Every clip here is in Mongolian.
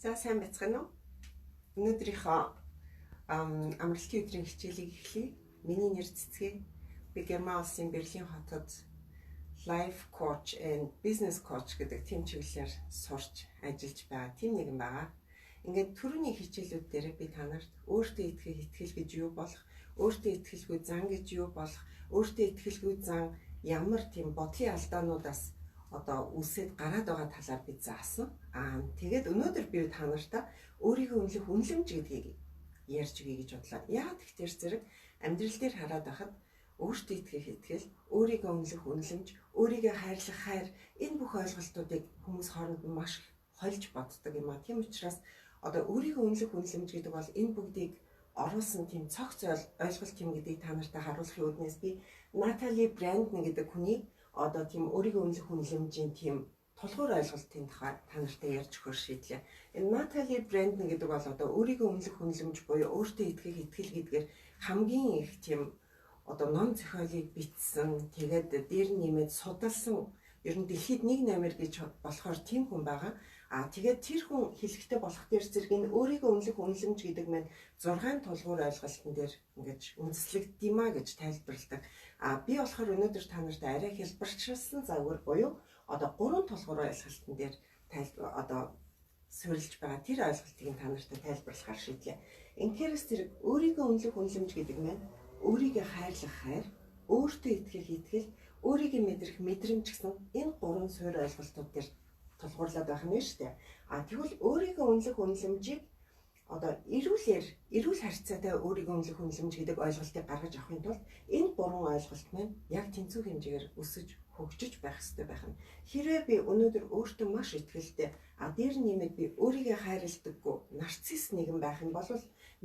За, сайн байцгаана уу? Өнөөдрийнхөө амралтын өдрийн хичээлийг эхлэе. Миний нэр Цэцгээ. Би Герман улсын Берлин хотод life coach and business coach гэдэг тэм чиглэлээр сурч ажиллаж байгаа тийм нэгэн байгаа. Ингээд түрүүний хичээлүүд дээр би та нарт өөртөө итгэх итгэл гэж юу болох, өөртөө итгэлгүй зан гэж юу болох, өөртөө итгэлгүй зан ямар тийм бодлын алдаануудаас одоо үүсээд гараад байгаа талаар би заасан. Аа, тэгээд өнөөдөр би та нартай өөрийгөө үнэлэх үнэлэмж гэдгийг ярьж өгье гэж бодлоо. Яагаад тэгэхээр зэрэг амьдрал дээр хараад байхад өөртөө итгэх итгэл, өөрийгөө үнэлэх үнэлэмж, өөрийгөө хайрлах хайр, энэ бүх ойлголтуудыг хүмүүс хооронд нь маш их хольж боддог юм а. Тийм учраас одоо өөрийгөө үнэлэх үнэлэмж гэдэг бол энэ бүгдийг оруулсан тийм цогц ойлголт юм гэдгийг та нартай харуулахын үүднээс би Натали Брэндон гэдэг хүний одоо тийм өөрийгөө үнэлэх үнэлэмжийн тийм тулгуур ойлголтын тухай та нартай ярьж өгөхөөр шийдлээ. Энэ Натали Брэндон гэдэг бол одоо өөрийгөө үнэлэх үнэлэмж буюу өөртөө итгэх итгэл гэдгээр хамгийн их тийм одоо ном зохиолыг бичсэн, тэгээд дээр нь нэмээд судалсан, ер нь дэлхийд нэг номер гэж болохоор тийм хүн байгаа. А тэгээд тэр хүн хэлэхдээ болох дээр зэрэг энэ өөрийгөө үнэлэх үнэлэмж гэдэг маань 6 тулгуур ойлголтын дээр ингэж үндэслэгддиймаа гэж тайлбарладаг. А би болохоор өнөөдөр та нарт арай хэлбэрчилсэн загвар буюу одоо 3 тулгуур ойлголтын дээр одоо суурилж байгаа тэр ойлголтыг та нартай тайлбарлахаар шийдлээ. Инкерс зэрэг өөрийгөө үнэлэх үнэлэмж гэдэг маань өөрийгөө хайрлах хайр, өөртөө итгэх итгэл, өөрийгөө мэдрэх мэдрэмж гэсэн энэ гурван суурь ойлголтууд дээр тулгуурлаад байх нь шүү дээ. А тэгвэл өөрийгөө үнэлэх үнэлэмжийг одоо эрүүлэр, эрүүл харьцаатай өөрийгөө үнэлэх үнэлэмж гэдэг ойлголтыг гаргаж авахын тулд энэ гурван ойлголт маань яг тэнцвэр хэмжээгээр өсөж хөгжиж байх хэрэгтэй байх нь. Хэрвээ би өнөөдөр өөртөө маш итгэлтэй, а дээр нэмээд би өөрийгөө хайрладаггүй нарцисс нэгэн байх юм бол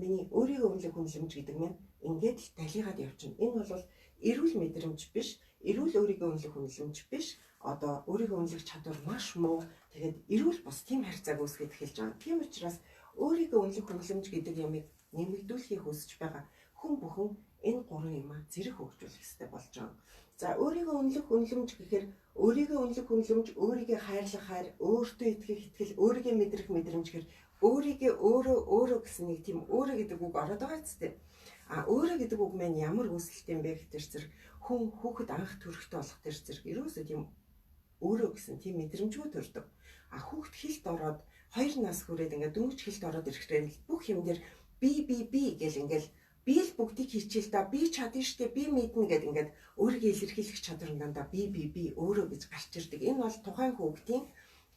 миний өөрийгөө үнэлэх үнэлэмж гэдэг маань ингээд л далигаад явчихна. Энэ бол эрүүл мэдрэмж биш, эрүүл өөрийгөө үнэлэх үнэлэмж биш. Одоо өөрийгөө үнэлэх чадвар маш муу. Тэгээд эрүүл бус тийм харьцааг үүсгэж эхэлж байгаа. Тийм учраас өөрийгөө үнэлэх үнэлэмж гэдэг ямыг нэмэгдүүлэхийг хүсэж байгаа хүн бүхэн энэ гурван юмаа зэрэг хөгжүүлэх хэрэгтэй болж байгаа. За, өөрийгөө үнэлэх үнэлэмж гэхээр өөрийгөө үнэлэх үнэлэмж, өөрийгөө хайрлах хайр, өөртөө итгэх итгэл, өөрийгөө мэдрэх мэдрэмж гэхээр өөрийгөө өөрөө өөрөө гэсэн нэг тийм өөрөө гэдэг үг ороод байгаа ч тийм. А өөрөө гэдэг үг маань ямар үүсэлт юм бэ гэхээр зэрэг хүн хүүхэд анх төрөхтэй болох тэр зэрэг ерөөсөө тийм өөрөө гэсэн тийм мэдрэмжгүй төрдөг. А хүүхэд хилд ороод 2 нас хүрээд ингээд дөнгөж хилд ороод ирэхээр бүх юм дээр би би би гэл ингээл би л бүгдийг хийчихэл да, би чадна штэ, би мэднэ гэд ингээд өөрийгөө илэрхийлэх чадвар нь дандаа би би би өөрөө гэж гарч ирдэг. Энэ бол тухайн хүүхдийн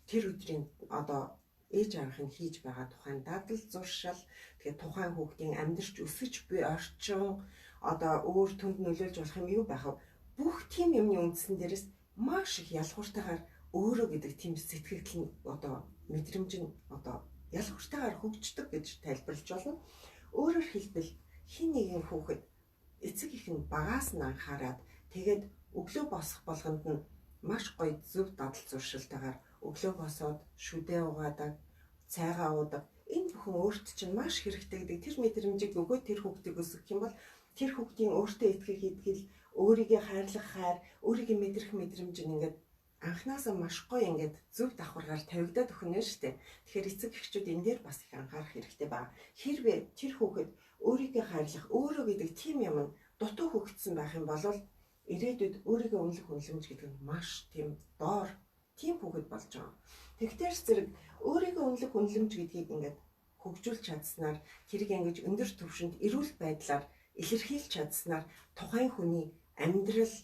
тэр өдрийн одоо ээж аавынх нь хийж байгаа тухайн дадал зуршил, тэгээд тухайн хүүхдийн амьдарч өсөж буй орчин, одоо өөр түнд нөлөөлж болох юм юу байх вэ? Бүх тийм юмны үндсэн дээрээс маш их ялгууртайгаар өөрөө гэдэг тийм сэтгэгдэл нь, одоо мэдрэмж нь одоо ялгууртайгаар хөгждөг гэж тайлбарлаж болно. Өөрөөр хэлбэл, хэн нэгэн хүүхэд эцэг их нь багаас нь анхаарад, тэгээд өглөө босох болгонд нь маш гоё зөв дадал зуршилтайгаар өглөө босоод шүдээ угаадаг, цайгаа уудаг. Энэ бүхэн өөрт чинь маш хэрэгтэй гэдэг тэр мэдрэмжийг өгөөд тэр хүүхдийг өсгөх юм бол тэр хүүхдийн өөртөө итгэх итгэл, өөрийгөө хайрлах хайр, өөрийгөө мэдрэх мэдрэмж нь ингээд анхнаасаа маш гоё ингээд зөв давхаргаар тавигдаад өгнө шүү дээ. Тэгэхээр эцэг эхчүүд энэ дээр бас их анхаарах хэрэгтэй байна. Хэрвээ тэр хүүхэд өөрийгөө хайрлах, өөрөө гэдэг тийм юм нь дутуу хөгжсөн байх юм бол ирээдүйд өөрийгөө үнэлэх үнэлэмж гэдэг нь маш тийм доор тийм хүүхэд болж байгаа. Тэгтэр зэрэг өөрийгөө үнэлэх үнэлэмж гэдгийг ингээд хөгжүүлж чадсанаар, тэрийг ингэж өндөр түвшинд эрүүл байдлаар илэрхийлж чадсанаар тухайн хүний амьдрал,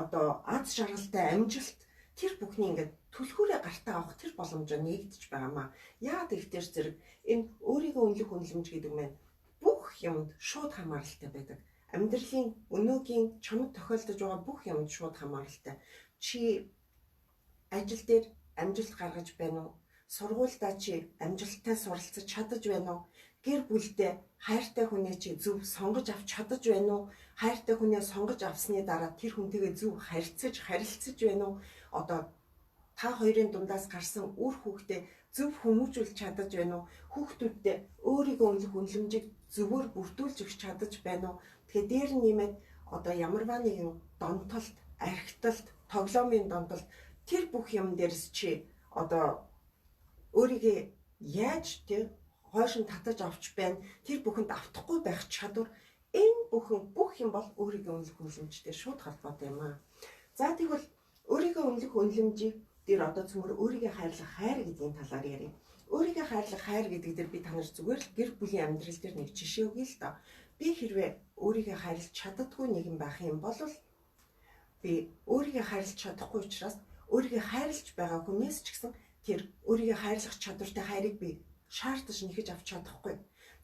одоо аз жаргалтай амжилт, тэр бүхний ингээд түлхүүрээ гартаа авах тэр боломжоо нэгдэж байгаамаа. Яагаад гэвэл зэрэг энэ өөрийгөө үнэлэх үнэлэмж гэдэг маань бүх юмд шууд хамааралтай байдаг. Амьдралын өнөөгийн чамд тохиолдож байгаа бүх юмд шууд хамааралтай. Чи ажил дээр амжилт гаргаж байна уу? Сургуульдаа чи амжилттай суралцаж чадаж байна уу? Гэр бүлдээ хайртай хүнээ чи зөв сонгож авч чадаж байна уу? Хайртай хүнээ сонгож авсны дараа тэр хүнтэйгээ зөв харьцаж, харилцаж байна уу? Одоо та хоёрын дундаас гарсан үр хүүхдээ зөв хүмүүжүүлж чадаж байна уу? Хүүхдүүддээ өөрийгөө үнэлэх үнэлэмжийг зөвөр бүрдүүлж өгч чадаж байна уу? Тэгэхээр дээр нь нэмээд одоо ямарваа нэгэн донтолт, архиталт, тоглоомын донтолт, тэр бүх юм дээрс чи одоо өөрийгөө Яаж тий хойш нь татаж авч байна. Тэр бүхэнд автахгүй байх чадвар, энэ бүхэн бүх юм бол өөрийгөө үнэлэх үнэлэмжтэй шууд холбоотой юм аа. За, тэгвэл өөрийгөө үнэлэх үнэлэмжийг дээр одоо цөмөр өөрийгөө хайрлах хайр гэдгийн талаар ярья. Өөрийгөө хайрлах хайр гэдэг дээр би та нар зүгээр л гэр бүлийн амьдрал дээр нэг жишээ өгье л доо. Би хэрвээ өөрийгөө хайрлаж чаддаггүй нэгэн байх юм бол би өөрийгөө хайрлаж чадахгүй учраас өөрийгөө хайрлаж байгаа хүнээс ч гэсэн тэр өөрийгөө хайрлах чадвартай хайрыг би шаардаж нэхэж авч чадахгүй.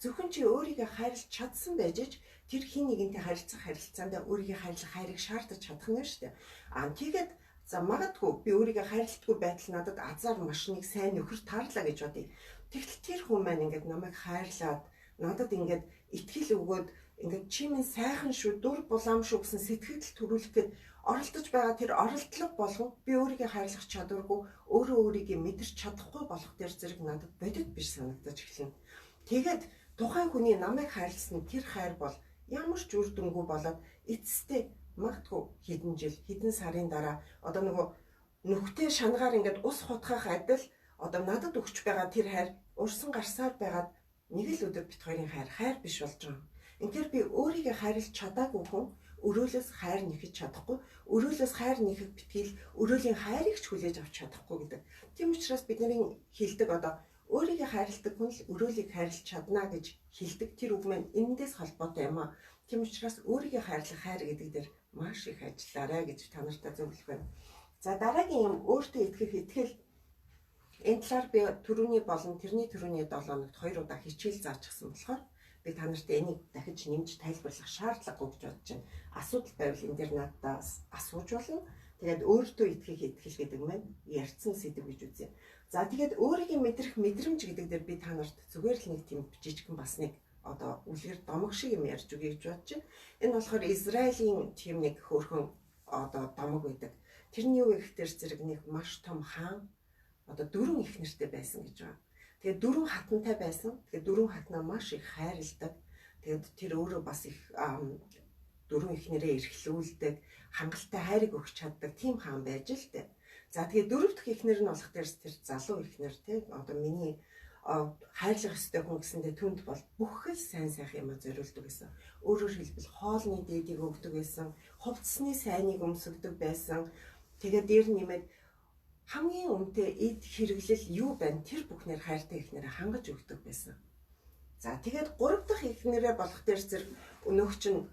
Зөвхөн чи өөрийгөө хайрлаж чадсан байж ч тэр хин нэгэнтэй харилцах харилцаанд өөрийгөө хайрлах хайрыг шаардаж чадах нь шүү дээ. Аа, тэгээд за, магадгүй би өөрийгөө хайрладаггүй байтал надад азар маш нэг сайн нөхөр таарлаа гэж бодъё. Тэгтэл тэр хүн маань ингээд намайг хайрлаад, надад ингээд итгэл өгөөд, ингээд чи минь сайхан шүү, дур булаам шүү гэсэн сэтгэл төрүүлэх гээд оролдож байгаа тэр оролдлого болгон би өөрийгөө хайрлах чадваргүй, өөрөө өөрийгөө мэдэрч чадахгүй болох тэр зэрэг надад бодит биш санагдаж эхэлнэ. Тэгээд тухайн хүний намайг хайрласан тэр хайр бол ямар ч үр дүнгүй болоод эцэстээ магадгүй хэдэн жил, хэдэн сарын дараа одоо нөгөө нүхтэй шангаар ингээд ус хутгах адил одоо надад өгч байгаа тэр хайр урсан гарсаар байгаад нэг л өдөр бит хоёрын хайр хайр биш болж байгаа. Үнэхээр би өөрийгөө хайрлаж чадаагүй хүн өрөөлөөс хайр нэхэж чадахгүй, өрөөлөөс хайр нэхэх битгийл өрөөлийн хайрыг ч хүлээж авч чадахгүй гэдэг. Тийм учраас бидний хэлдэг одоо өөрийгөө хайрладаг хүн л өрөөлийг хайрлаж чадна гэж хэлдэг тэр үг маань энэндээс холбоотой юм аа. Тийм учраас өөрийгөө хайрлах хайр гэдэг дээр маш их ажиллаарай гэж та нартай зөвлөх байна. За, дараагийн юм өөртөө итгэх итгэл. Энэ талаар би түрүүний болон тэрний түрүүний 7 хоногт 2 удаа хичээл заачихсан болохоор би та нарт энийг дахиж нэмж тайлбарлах шаардлагагүй гэж бодож байна. Асуудал байвал энэ дээр надаас асууж болно. Тэгээд өөртөө итгэх итгэл гэдэг маань ярьсан сэдэв гэж үзье. За, тэгээд өөрийгөө мэдрэх мэдрэмж гэдэг дээр би та нарт зүгээр л нэг тийм жижигхэн бас нэг одоо үлгэр домог шиг юм ярьж өгье гэж бодож байна. Энэ болохоор Израилийн тийм нэг хөөрхөн одоо домог байдаг. Тэрний юу гэхээр зэрэг нэг маш том хаан одоо дөрвөн их нэртэй байсан гэж байна. Тэгээд дөрвөн хатантай байсан. Тэгээд дөрвөн хатнаа маш их хайрладаг. Тэгээд тэр өөрөө бас их дөрвөн их нэрээ эрхлүүлдэг, хангалттай хайрыг өгч чаддаг тийм хаан байж л дээ. За, тэгээд дөрөв дэх эхнэр нь болох тэр залуу эхнэр тий одоо миний хайрлах ёстой хүн гэсэндээ түнд бол бүх л сайн сайхан юм зориулдаг гэсэн. Өөрөөр хэлбэл хоолны дээдийг өгдөг байсан, хувцсны сайныг өмсгдөг байсан. Тэгээд дээр нэмээд хамгийн үнэтэй эд хэрэглэл юу байна тэр бүхнээр хайртай эхнэрээ хангаж өгдөг байсан. За, тэгээд гурав дахь эхнэрээ болох тэр зэрэг өнөөх чинь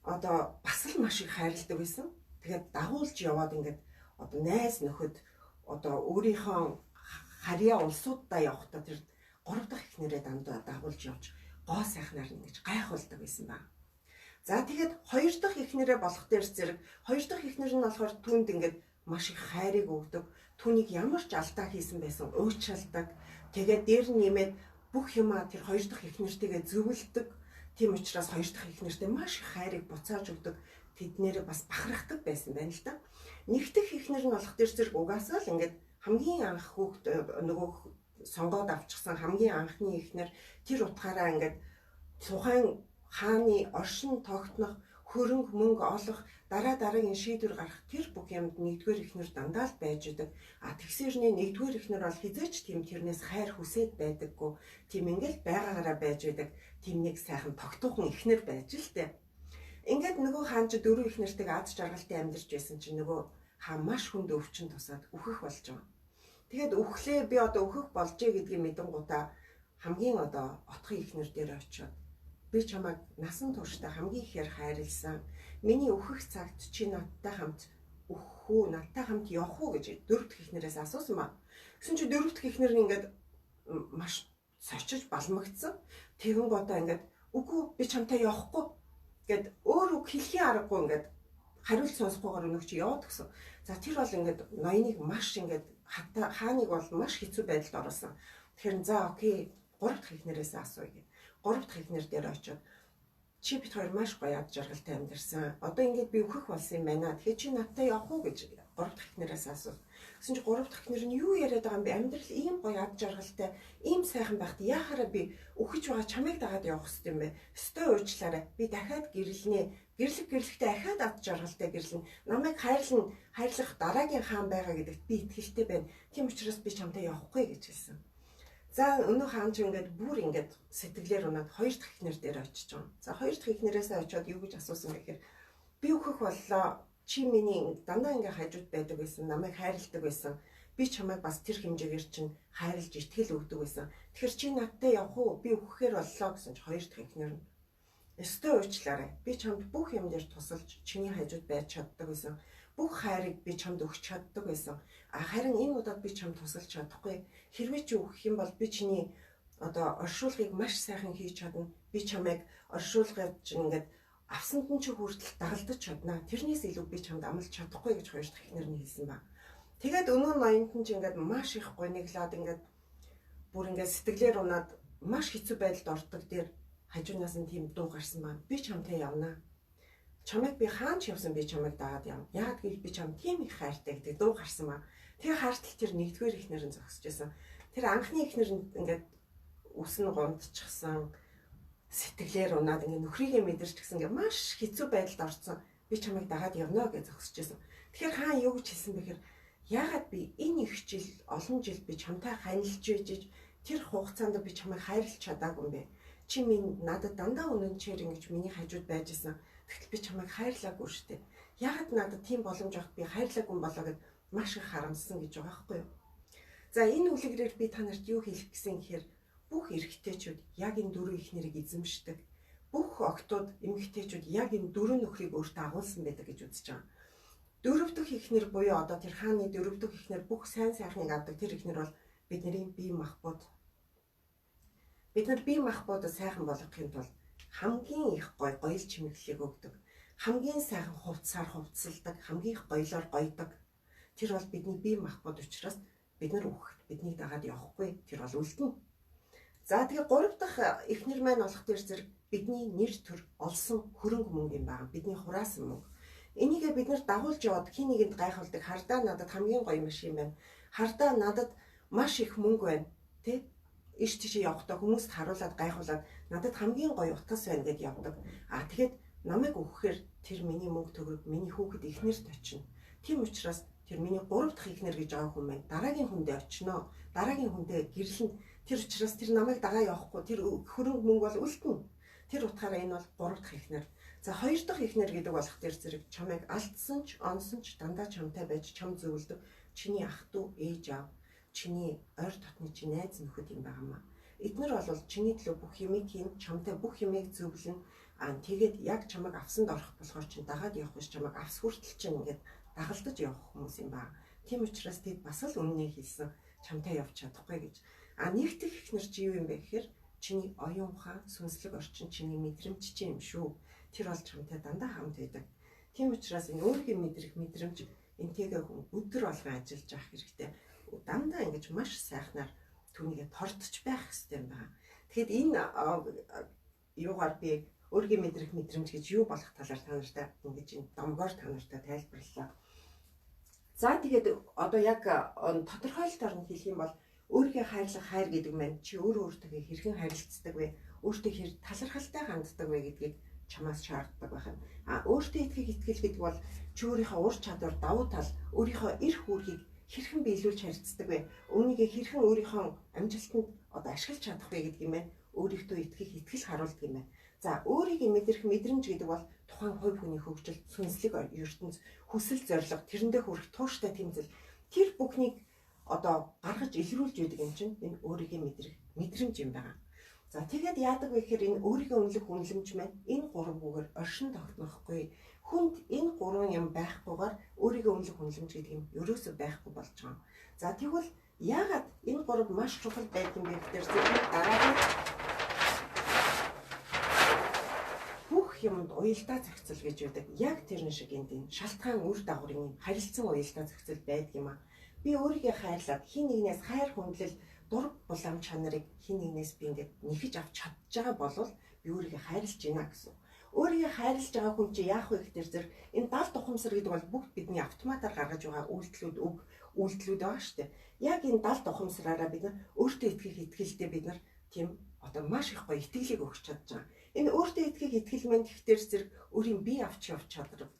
одоо бас л маш их хайрладаг байсан. Тэгээд дагуулж яваад ингээд одоо найз нөхөд одоо өөрийнхөө харьяа улсуудаа явахдаа тэр гурав дахь эхнэрээ дандаа дагуулж явж гоо сайхнаар ингэж гайхуулдаг байсан ба. За, тэгээд хоёр дахь эхнэрээ болох тэр зэрэг хоёр дахь эхнэр нь болохоор түүнд ингээд маш их хайрыг өгдөг. Түүнийг ямар ч алдаа хийсэн байсан уучралдаг. Тэгээд дээр нь нэмээд бүх юмаа тэр хоёр дахь эхнэртэйгээ зөвлөдөг. Тийм учраас хоёр дахь эхнэртэй маш их хайрыг буцааж өгдөг. Тэднэрээ бас бахархдаг байсан байна л да. Нэгдэх эхнэр нь болох тэр зэрэг угаасаа л ингээд хамгийн анх хүүхд нөгөө сонгоод авчихсан хамгийн анхны эхнэр, тэр утгаараа ингээд тухайн хааны оршин тогтнох, хөрөнгө мөнгө олох, дараа дараагийн шийдвэр гаргах тэр бүх юмд нэгдүгээр эхнэр дандаа л байж идэг. А тэгсэрний нэгдүгээр эхнэр бол хизээч тийм тэрнээс хайр хүсээд байдаггүй. Тийм ингээл байгаагаараа байж идэг. Тийм нэг сайхан тогтуухан эхнэр байж л дээ. Ингээд нөгөө хаан чи дөрөв эхнэртэйг аз жаргалтай амьдарч байсан чинь нөгөө хаан маш хүнд өвчин тусаад үхэх болж байгаа. Тэгээд үхлээ, би одоо үхэх болжээ гэдгийг мэдэнгуудаа хамгийн одоо отхон эхнэр дээр очиод би чамайг насан туршдаа хамгийн ихээр хайрлсан. Миний үхэх цагт чи надтай хамт үхэх үү, надтай хамт явах уу гэж дөрөв дэх эхнэрээс асуусан ба. Тэгсэн чи дөрөв дэх эхнэр нь ингээд маш сочиж балмагдсан. Тэгэн готоо ингээд үгүй, би чамтай явахгүй гэд өөр үг хэлхийн аргагүй ингээд хариулт сонсохгүйгээр өнөг чи яваад гисэн. За, тэр бол ингээд ноёныг маш ингээд хааныг бол маш хэцүү байдалд оруулсан. Тэгэхээр за окей, гурав дахь эхнэрээс асууя гэх. Гурав дахь эхнэр дээр очиод чи бит хоёр маш гоё ад жаргалтай амьдарсан. Одоо ингээд би өөхөх болсон юм байна. Тэгэхээр чи надтай явах уу гэж гурав дахь эхнэрээс асуув. Тэгсэн чи гурав дахь эхнэр нь юу яриад байгаа юм бэ? Амьдрал ийм гоё ад жаргалтай, ийм сайхан байхад яхаараа би өөхөж байгаа чамайг дагаад явах хэрэгтэй юм бэ? Өстой уучлаарай. Би дахиад гэрлэнэ. Гэрлэг гэрлэхдээ ахаад ад жаргалтай гэрлэнэ. Намайг хайрлан хайрлах дараагийн хаан байгаа гэдэгт би итгэлтэй байна. Тийм учраас би чамтай явахгүй гэж хэлсэн. За өнөө хаан чи ингээд бүр ингээд сэтгэлээр унаад хоёр дахь эхнэр дээр очиж байгаа. За хоёр дахь эхнэрээсээ очиод юу гэж асуусан бэ гэхээр би өөхөх боллоо. Чи миний дандаа ингээд хажууд байдаг байсан, намайг хайрладаг байсан. Би чамайг бас тэр хэмжээгээр чинь хайрлаж итгэл өгдөг байсан. Тэгэхээр чи надтай явах уу? Би өөхөхээр боллоо гэсэн чи хоёр дахь эхнэр нь өстой уучлаарай. Би чамд бүх юм дээр тусалж чиний хажууд байж чаддаг байсан. Бүх хайрыг би чамд өгч чаддаг байсан. А харин энэ удаад би чамд тусалж чадахгүй. Хэрвээ чи өгөх юм бол би чиний одоо оршуулгыг маш сайхан хийж чадна. Би чамайг оршуулгаар чинь ингээд авсанд нь чи хүртэл дагалдаж чадна. Тэрнээс илүү би чамд амлаж чадахгүй гэж хоёр дахь эхнэр нь хэлсэн ба. Тэгээд өнөө ноёнт нь чи ингээд маш их гониглаад ингээд бүр ингээд сэтгэлээр унаад маш хэцүү байдалд ордог дээр хажуунаас нь тийм дуу гарсан ба. Би чамтай явна. Чамайг би хаан ч явсан би чамайг дагаад явна. Яагаад гэвэл би чам тийм их хайртай гэдэг дуу гарсан ба. Тэгээ хартал тэр нэгдүгээр эхнэр нь зогсож байсан. Тэр анхны эхнэр нь ингээд үс нь гомдчихсан, сэтгэлээр унаад ингээд нөхрийгээ мэдэрч гисэн ингээд маш хэцүү байдалд орсон. Би чамайг дагаад явна гэж зогсож байсан. Тэгэхээр хаан юу гэж хэлсэн бэ гэхээр яагаад би энэ их жил олон жил би чамтай ханилж үйжиж тэр хугацаанд би чамайг хайрлаж чадаагүй юм бэ? Чи минь надад дандаа үнэнчээр ингэж миний хажууд байж исэн. Тэгтэл би чамайг хайрлаагүй шүү дээ. Яагаад надад тийм боломж авах би хайрлаагүй юм болоо гэд маш их харамссан гэж байгаа байхгүй юу? За энэ үлгэрээр би та нарт юу хэлэх гэсэн гэхээр бүх эрэгтэйчүүд яг энэ дөрвөн эхнэрийг эзэмшдэг. Бүх охтууд эмэгтэйчүүд яг энэ дөрвөн нөхрийг өөртөө агуулсан байдаг гэж үзэж байгаа. Дөрөв дэх эхнэр буюу одоо тэр хааны дөрөв дэх эхнэр бүх сайн сайхныг авдаг тэр эхнэр бол бидний бие махбод. Бид нар бие махбодоо сайхан болгохын тулд хамгийн их гой гоёл чимэглэлийг өгдөг. Хамгийн сайхан хувцсаар хувцалдаг, хамгийн их гоёлоор гоёдог. Тэр бол бидний бие махбод учраас бид нар үхэхэд биднийг дагаад явахгүй. Тэр бол үлдэнэ. За тэгээ гурав дахь эхнэр маань болох тэр зэрэг бидний нэр төр олсон хөрөнгө мөнгө юм байна. Бидний хураасан мөнгө. Энийгээ бид нар дагуулж яваад хин нэгэнд гайхуулдаг. Хардаа надад хамгийн гоё машин байна. Хардаа надад маш их мөнгө байна. Тэ? Иш тийшээ явахдаа хүмүүст харуулад гайхуулаад надад хамгийн гоё утас байна гэд явдаг. А тэгэхэд намайг өгөхээр тэр миний мөнгө төгрөг миний хүүхэд эхнэрт очино. Тийм учраас тэр миний гурав дахь эхнэр гэж байгаа хүн маань дараагийн хүндээ очино. Дараагийн хүндээ гэрлэн. Тэр учраас тэр намайг дагаа явахгүй. Тэр хөрөнгө мөнгө бол үлдэнэ. Тэр утгаараа энэ бол гурав дахь эхнэр. За хоёр дахь эхнэр гэдэг болох тэр зэрэг чамайг алдсан ч онсон ч дандаа чамтай байж чам зөвлөдөг. Чиний ах トゥ ээж аав, чиний ойр дотны чи найз нөхөд юм байгаамаа. Эднэр бол чиний төлөө бүх юмыг хийн, чамтай бүх юмыг зөвлөнө. Аа тэгээд яг чамайг авсанд орох болохоор чинь дагаад явах биш, чамайг авс хүртэл чинь ингээд дагалдаж явах хүмүүс юм ба. Тийм учраас тэд бас л үннийг хэлсэн, чамтай явж чадахгүй гэж. А нэг дэх эхнэр чи юу юм бэ гэхээр чиний оюун ухаан, сүнслэг орчин, чиний мэдрэмж чи юм шүү. Тэр бол чамтай дандаа хамт байдаг. Тийм учраас энэ өөрийнхөө мэдрэх мэдрэмж энтэйгээ хүн өдөр болгон ажиллаж явах хэрэгтэй. Дандаа ингэж маш сайхнаар түүнийгээ тордож байх хэрэгтэй юм байна. Тэгэхэд энэ юугаар би өөрийнхөө мэдрэх мэдрэмж гэж юу болох талаар та нартай ингэж энэ домгоор та нартай тайлбарлалаа. За тэгээд одоо яг тодорхойлолтоор нь хэлэх юм бол өөрийнхөө хайрлах хайр гэдэг маань чи өөрөө өөртөө хэрхэн харилцдаг вэ? Өөртөө хэр талархалтай ханддаг вэ гэдгийг чамаас шаарддаг байх юм. А өөртөө итгэх итгэл гэдэг бол чи өөрийнхөө ур чадвар, давуу тал, өөрийнхөө эрх үүргийг хэрхэн биелүүлж харьцдаг вэ? Үүнийгээ хэрхэн өөрийнхөө амжилтанд одоо ашиглаж чадах вэ гэдэг юм байна. Өөрийнхөө итгэх итгэл харуулдаг юм байна. За өөрийгөө мэдрэх мэдрэмж гэдэг бол тухайн хувь хүний хөгжил, сүнслэг ертөнц, хүсэл зорилго, тэрэндээ хүрэх тууштай тэмцэл тэр бүхнийг одоо гаргаж илрүүлж өгдөг юм чинь энэ өөрийгөө мэдрэх мэдрэмж юм байна. За тэгээд яадаг вэ гэхээр энэ өөрийгөө үнэлэх үнэлэмж маань энэ гурав бүгээр оршин тогтнохгүй. Хүнд энэ гурван юм байхгүйгээр өөрийгөө үнэлэх үнэлэмж гэдэг юм ерөөсөө байхгүй болж байгаа. За тэгвэл яагаад энэ гурав маш чухал байдаг юм бэ гэхээр зэрэг дараагийн бүх юмд уялдаа зохицол гэж байдаг. Яг тэрэн шиг энд энэ шалтгаан үр дагаврын харилцан уялдаа зохицол байдаг юм аа. Би өөрийгөө хайрлаад хин нэгнээс хайр хүндлэл дур булам чанарыг хин нэгнээс би ингээд нэхэж авч чадж байгаа бол би өөрийгөө хайрлаж байна гэсэн. Өөрийгөө хайрлаж байгаа хүн чи яах вэ гэхээр зэрэг энэ далд ухамсар гэдэг бол бүгд бидний автоматар гаргаж байгаа үйлдэлүүд үг үйлдэлүүд байгаа шүү дээ. Яг энэ далд ухамсараараа бид нар өөртөө итгэх итгэлтэй бид нар тийм одоо маш их гоё итгэлийг өгч чадж байгаа. Энэ өөртөө итгэх итгэл маань тэгэхээр зэрэг өөрийн бие авч явах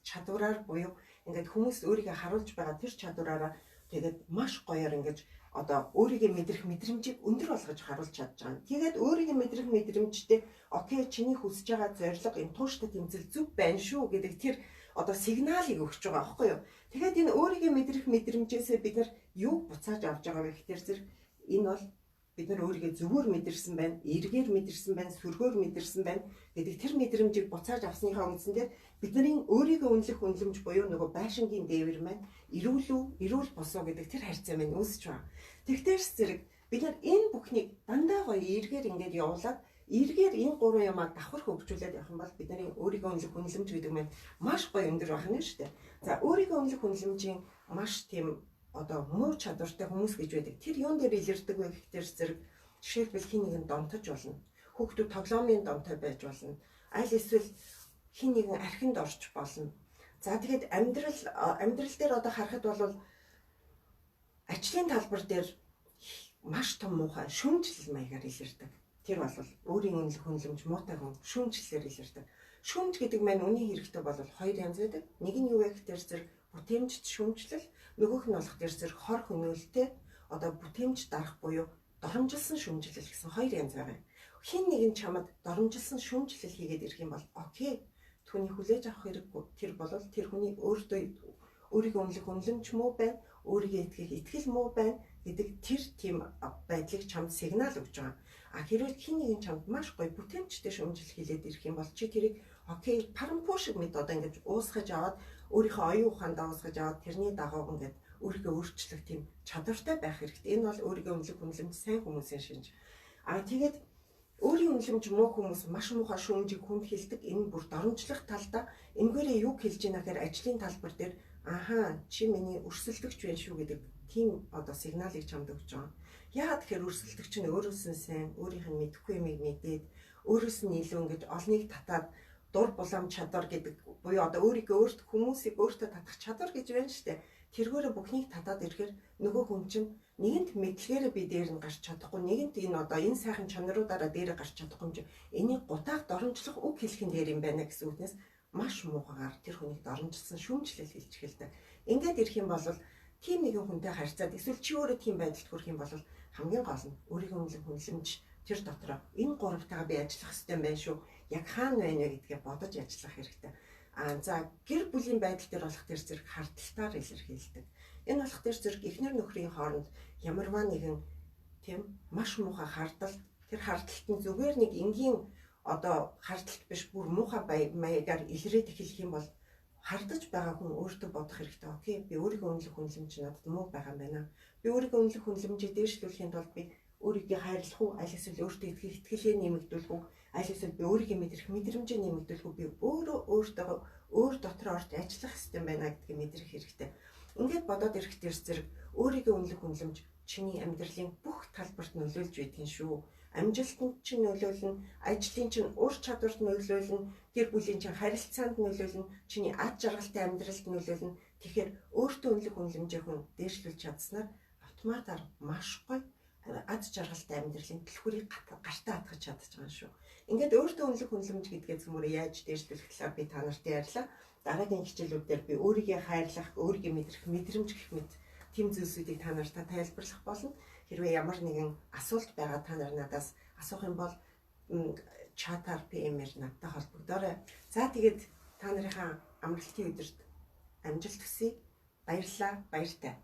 чадвараар буюу ингээд хүмүүс өөрийгөө харуулж байгаа тэр чадвараараа тэгээд маш гоёор ингэж одоо өөрийгөө мэдрэх мэдрэмжийг өндөр болгож харуулж чадж байгаа. Тэгээд өөрийгөө мэдрэх мэдрэмжтэй окей, чиний хүсэж байгаа зорилго, энэ тууштай тэмцэл зөв байна шүү гэдэг тэр одоо сигналыг өгч байгаа байхгүй юу? Тэгээд энэ өөрийгөө мэдрэх мэдрэмжээсээ бид нар юу буцааж авч байгаа вэ гэхээр зэрэг энэ бол бид нар өөрийгөө зөвөр мэдэрсэн байна, эргээр мэдэрсэн байна, сөргөөр мэдэрсэн байна гэдэг тэр мэдрэмжийг буцааж авсныхаа үндсэн дээр бидний өөрийгөө үнэлэх үнэлэмж буюу нөгөө байшингийн дээвэр маань эрүүл үү, эрүүл бус уу гэдэг тэр харьцаа маань үүсэж байгаа. Тэгтэрс зэрэг бид нар энэ бүхнийг дандаа гоё эргээр ингээд явуулаад эргээр энэ гурван юмаа давхар хөгжүүлээд явах юм бол бидний өөрийгөө үнэлэх үнэлэмж гэдэг маань маш гоё өндөр байх нь шүү дээ. За, өөрийгөө үнэлэх үнэлэмжийн маш тийм одоо муу чадвартай хүмүүс гэж байдаг. Тэр юун дээр илэрдэг вэ гэхээр зэрэг жишээлбэл хэн нэгэн донтож болно. Хүүхдүүд тоглоомын донтой байж болно. Аль эсвэл хэн нэгэн архинд орч болно. За, тэгээд амьдрал дээр одоо харахад бол ажлын талбар дээр маш том муухай шүүмжлэл маягаар илэрдэг. Тэр бол өөрийн үнэлэх үнэлэмж муутай хүн шүүмжлэлээр илэрдэг. Шүүмж гэдэг маань үнийн хэрэгтэй бол хоёр янз байдаг. Нэг нь юу вэ гэхээр зэрэг бүтээмжит шүүмжлэл, нөгөөх нь болох дээр зэрэг хор хөнөөлтэй одоо бүтээмж дарах буюу доромжилсан шүүмжлэл гэсэн хоёр янз байгаа юм. Хэн нэгэн чамд доромжилсан шүүмжлэл хийгээд ирэх юм бол окей, түүний хүлээж авах хэрэггүй. Тэр бол тэр хүний өөртөө өөрийгөө үнэлэх үнэлэмж муу байна, өөрийгөө итгэх итгэл муу байна гэдэг тэр тийм байдлыг чамд сигнал өгч байгаа. А хэрвээ хэн нэгэн чамд маш гоё бүтээмжтэй шүүмжлэл хийлээд ирэх юм бол чи тэрийг окей, парампуу шиг мэд одоо ингэж уусгаж аваад, өөрийнхөө оюун ухаандаа уусгаж аваад, тэрний дагуу ингээд өөрийгөө өөрчлөх тийм чадвартай байх хэрэгтэй. Энэ бол өөрийгөө үнэлэх үнэлэмж сайн хүмүүсийн шинж. А тэгээд өөрийн үнэлэмж муу хүмүүс маш муухай шүүмжийг хүнд хэлдэг. Энэ бүр доромжлох талдаа энгээрээ юу хэлж ийна гэхээр ажлын талбар дээр ахаа, чи миний өрсөлдөгч байна шүү гэдэг тийм одоо сигналыг чамд өгч байгаа. Яагаад тэгэхээр өрсөлдөгч нь өөрөөс нь сайн, өөрийнх нь мэдэхгүй юмыг мэдээд, өөрөөс нь илүү ингэж олныг татаад, дур булаам чадвар гэдэг буюу одоо өөрийгөө өөрт хүмүүсийг өөртөө татах чадвар гэж байна шүү дээ. Тэргээрээ бүхнийг татаад ирэхээр нөгөө хүн чинь нэгэнт мэдлэгээрээ би дээр нь гарч чадахгүй, нэгэнт энэ одоо энэ сайхан чанаруудаараа дээрээ гарч чадахгүй юм чи энийг гутаах доромжлох үг хэлэх нь дээр юм байна гэсэн үгнээс маш муухагаар тэр хүнийг доромжилсан шүүмжлэл хэлж эхэлдэг. Ингээд ирэх юм бол тийм нэгэн хүнтэй харьцаад эсвэл чи өөрөө тийм байдалд хүрэх юм бол хамгийн гол нь өөрийгөө үнэлэх үнэлэмж тэр дотроо энэ гуравтайгаа би ажиллах хэрэгтэй юм байна шүү. Яг хаана байна вэ гэдгээ бодож ажиллах хэрэгтэй. А за, гэр бүлийн байдал дээр болох тэр зэрэг хардталтаар илэрхийлдэг. Энэ болох тэр зэрэг эхнэр нөхрийн хооронд ямарваа нэгэн тийм маш муухай хардтал, тэр хардталт нь зүгээр нэг энгийн одоо хардталт биш, бүр муухай маягаар илрээд эхлэх юм бол хардаж байгаа хүн өөртөө бодох хэрэгтэй. Окей, би өөрийгөө үнэлэх үнэлэмж надад муу байгаа юм байна. Би өөрийгөө үнэлэх үнэлэмжийг дээшлүүлэхийн тулд би өөрийгөө хайрлах уу, аль эсвэл өөртөө итгэх итгэлээ нэмэгдүүлэх үү, аль эсвэл би өөрийгөө мэдрэх мэдрэмжээ нэмэгдүүлэх үү, би өөрөө өөртөө өөр дотор орж ажиллах хэрэгтэй байна гэдгийг мэдрэх хэрэгтэй. Ингээд бодоод ирэх тэр зэрэг өөрийгөө үнэлэх үнэлэмж чиний амьдралын бүх талбарт нөлөөлж байдгийн шүү. Амжилтанд чинь нөлөөлнө, ажлын чинь ур чадварт нөлөөлнө, гэр бүлийн чинь харилцаанд нөлөөлнө, чиний ад жаргалтай амьдралд нөлөөлнө. Тэгэхээр өөртөө үнэлэх үнэлэмжээ хүн дээшлүүлж чадсанаар автоматар маш гоё ад жаргалтай амьдралын түлхүүрийг гартаа хатгаж чадчих байгаа шүү. Ингээд өөртөө үнэлэх үнэлэмж гэдгээ цөмөрөө яаж дээшлүүлэх талаар би та нарт ярьлаа. Дараагийн хичээлүүд дээр би өөрийгөө хайрлах, өөрийгөө мэдрэх мэдрэмж гэх мэт тийм зүйлсүүдийг та нартай тайлбарлах болно. Хэрвээ ямар нэгэн асуулт байгаа та нар надаас асуух юм бол чатаар, PM-ээр надтай холбогдоорой. За, тэгээд та нарынхаа амралтын өдөрт амжилт хүсье. Баярлалаа. Баяртай.